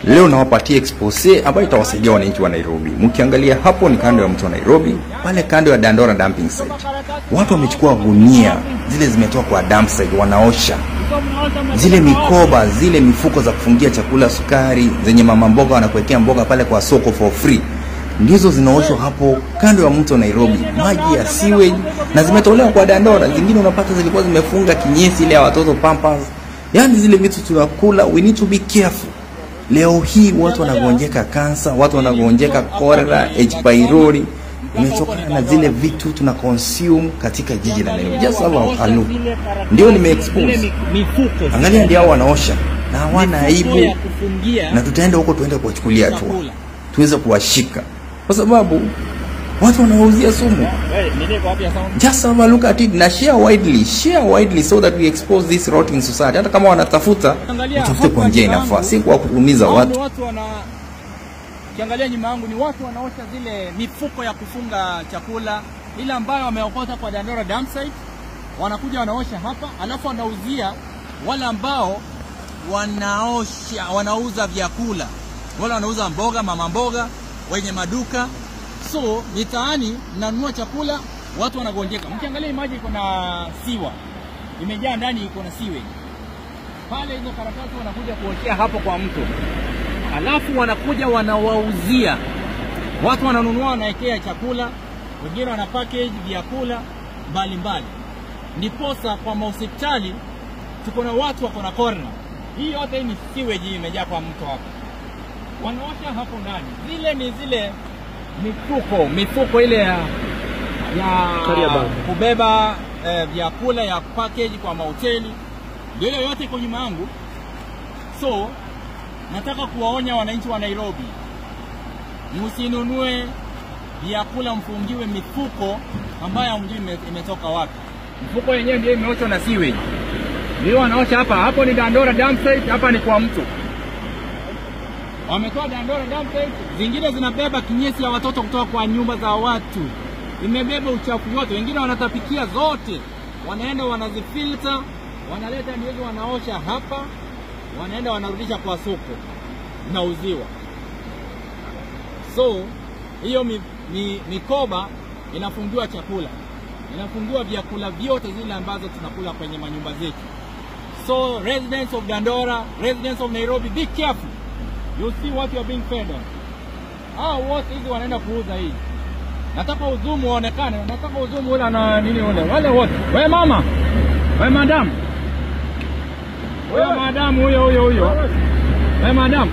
Leo nawapatia expose ambayo itawasaidia wananchi wa Nairobi. Mkiangalia hapo ni kando ya mto wa Nairobi, pale kando ya Dandora dumping site. Watu wamechukua gunia zile zimetoka kwa dump site, wanaosha zile mikoba, zile mifuko za kufungia chakula, sukari zenye mama mboga wanakuwekea mboga pale kwa soko for free, ndizo zinaoshwa hapo kando ya mto Nairobi, maji ya sewage, na zimetolewa kwa Dandora. Zingine unapata zilikuwa zimefunga kinyesi ile ya watoto, pampers, yani zile vitu tunakula. We need to be careful. Leo hii watu wanagonjeka kansa, watu wanagonjeka cholera, H pylori, imetokana na zile vitu tuna consume katika jiji la Nairobi. Just have a look. Ndio nime expose. Angalia, ndio hao wanaosha na hawana aibu, na tutaenda huko, tuende kuwachukulia hatua, tuweze kuwashika kwa sababu watu wanauzia sumu. Just have a look at it na share widely, share widely so that we expose this rot in society. Hata kama wanatafuta, watafute kwa njia inafaa, si kwa kuumiza watu. Watu wana kiangalia nyuma yangu ni watu wanaosha zile mifuko ya kufunga chakula ile ambayo wameokota kwa Dandora dump site, wanakuja wanaosha hapa, alafu wanauzia wale ambao wanaosha, wanauza vyakula, wale wanauza mboga, mama mboga, wenye maduka. So mitaani mnanunua chakula, watu wanagonjeka. Mkiangalia maji iko na siwa, imejaa ndani, iko na sewage pale. Hizo karatasi wanakuja kuoshea hapo kwa mto, alafu wanakuja wanawauzia watu, wananunua, wanaekea chakula, wengine wana package vyakula mbalimbali. Ndiposa kwa mahospitali tuko na watu wako na corona. Hii yote hii ni sewage imejaa kwa mto hapo, wanaosha hapo ndani. Zile ni zile mifuko ile ya kubeba vyakula ya package kwa mahoteli, ndio ile yote iko nyuma yangu. So nataka kuwaonya wananchi wa Nairobi, msinunue vyakula mfungiwe mifuko ambayo hamjui imetoka wapi. Mfuko yenyewe ndio imeoshwa na sewage, ndio wanaosha hapa. Hapo ni Dandora dump site, hapa ni kwa mto. Wametoa Dandora dump site, zingine zinabeba kinyesi ya watoto kutoka kwa nyumba za watu, imebeba uchafu wote. Wengine wanatapikia zote, wanaenda wanazifilter, wanaleta ndio wanaosha hapa, wanaenda wanarudisha kwa soko nauziwa. So hiyo mikoba inafungiwa chakula, inafungiwa vyakula vyote zile ambazo tunakula kwenye manyumba zetu. So residents of Dandora, residents of Nairobi, be careful. You see what you are being fed on. Hao wote hizi wanaenda kuuza hii. Nataka uzumu waonekane, nataka uzumu ule na nini ule. Wale wote. We mama. We madam. We madam huyo huyo huyo. We madam.